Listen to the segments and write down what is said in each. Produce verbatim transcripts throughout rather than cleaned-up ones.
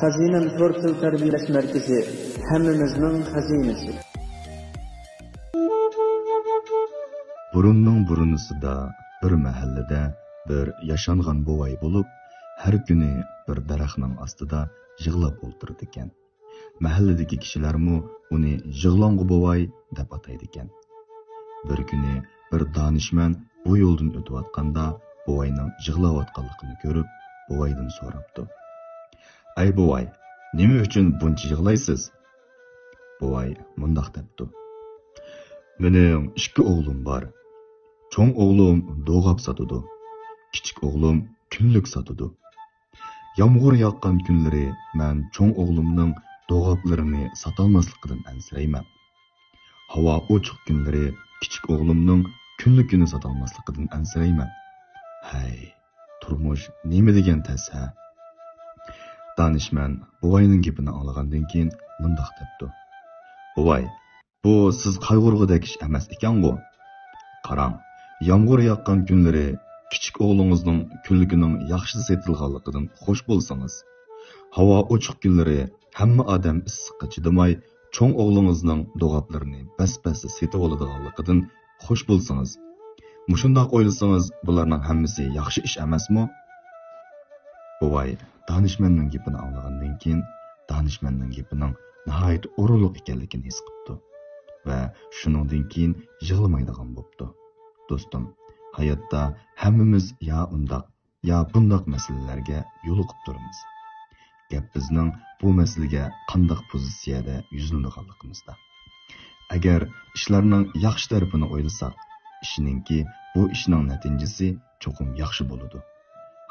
خەزىنەم تور تىل تەربىيەلەش مەركىزى، ھەممىمىزنىڭ خەزىنىسى. بۇرۇننىڭ بۇرۇنىسىدا بىر مەھەللىدە بىر ياشانغان بوۋاي بولۇپ، ھەر كۈنى بىر دەرەخنىڭ ئاستىدا يىغلاپ ئولتۇرىدىكەن. مەھەللىدىكى كىشىلەرمۇ ئۇنى «يىغلاڭغۇ بوۋاي» دەپ ئاتايدىكەن. بىر كۈنى بىر دانىشمەن بۇ يولدىن ئۆتۈۋاتقاندا، بوۋاينىڭ يىغلاۋاتقانلىقىنى كۆرۈپ، بوۋايدىن سوراپتۇ: «ئەي بوۋاي، نېمە ئۈچۈن بۇنچە يىغلايسىز؟» بوۋاي مۇنداق دەپتۇ: «مېنىڭ ئىككى ئوغلۇم بار. چوڭ ئوغلۇم دوغاپ ساتىدۇ، كىچىك ئوغلۇم كۈنلۈك ساتىدۇ. يامغۇر ياغقان كۈنلىرى مەن چوڭ ئوغلۇمنىڭ دوغاپلىرىنى ساتالماسلىقىدىن ئەنسىرەيمەن. ھاۋا ئوچۇق كۈنلىرى كىچىك ئوغلۇمنىڭ كۈنلۈكىنى ساتالماسلىقىدىن ئەنسىرەيمەن. ھەي، تۇرمۇش نېمە دېگەن تەس ھە؟» دانىشمەن بوۋاينىڭ گېپىنى ئاڭلىغاندىن كېيىن مۇنداق دەپتۇ: «بوۋاي، بۇ سىز قايغۇرغۇدەك ئىش ئەمەس ئىكەنغۇ؟ قاراڭ، يامغۇر ياغقان كۈنلىرى كىچىك ئوغلىڭىزنىڭ كۈنلۈكىنىڭ ياخشى سېتىلغانلىقىدىن خوش بولسىڭىز، ھاۋا ئوچۇق كۈنلىرى ھەممە ئادەم ئىسسىققا چىدىماي، چوڭ ئوغلىڭىزنىڭ دوغاپلىرىنى بەس-بەستە سېتىۋالىدىغانلىقىدىن خوش بولسىڭىز. مۇشۇنداق ئويلىسىڭىز، بۇلارنىڭ ھەممىسى ياخشى ئىش ئەمەسمۇ؟» بوۋاي دانىشمەننىڭ گېپىنى ئاڭلىغاندىن كېيىن، دانىشمەننىڭ گېپىنىڭ ناھايىتى ئورۇنلۇق ئىكەنلىكىنى ھېس قىپتۇ ۋە شۇنىڭدىن كېيىن يىغلىمايدىغان بوپتۇ. دوستۇم، ھاياتتا ھەممىمىز يا ئۇنداق، يا بۇنداق مەسىلىلەرگە يولۇقۇپ تۇرىمىز. گەپ بىزنىڭ بۇ مەسىلىگە قانداق پوزىتسىيەدە يۈزلىنىدىغانلىقىمىزدا. ئەگەر ئىشلارنىڭ ياخشى تەرىپىنى ئويلىساق، ئىشىنىڭكى بۇ ئىشنىڭ نەتىجىسى چوقۇم ياخشى بولىدۇ.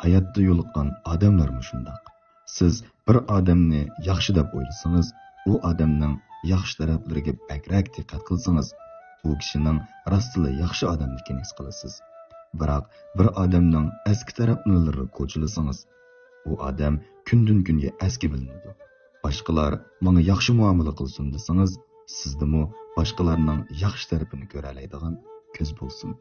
ھاياتتا يولۇققان ئادەملەرمۇ شۇنداق. سىز بىر ئادەمنى ياخشى دەپ ئويلىسىڭىز، ئۇ ئادەمنىڭ ياخشى تەرەپلىرىگە بەكرەك دىققەت قىلسىڭىز، ئۇ كىشىنىڭ راستلا ياخشى ئادەملىكىنى ھېس قىلىسىز. بىراق بىر ئادەمنىڭ ئەسكى تەرەپلىرىنى كوچىلىسىڭىز، ئۇ ئادەم كۈندىن-كۈنگە ئەسكى بىلىنىدۇ. باشقىلار ماڭا ياخشى مۇئامىلە قىلسۇن دېسىڭىز، سىزدىمۇ باشقىلارنىڭ ياخشى تەرىپىنى كۆرەلەيدىغان كۆز بولسۇن.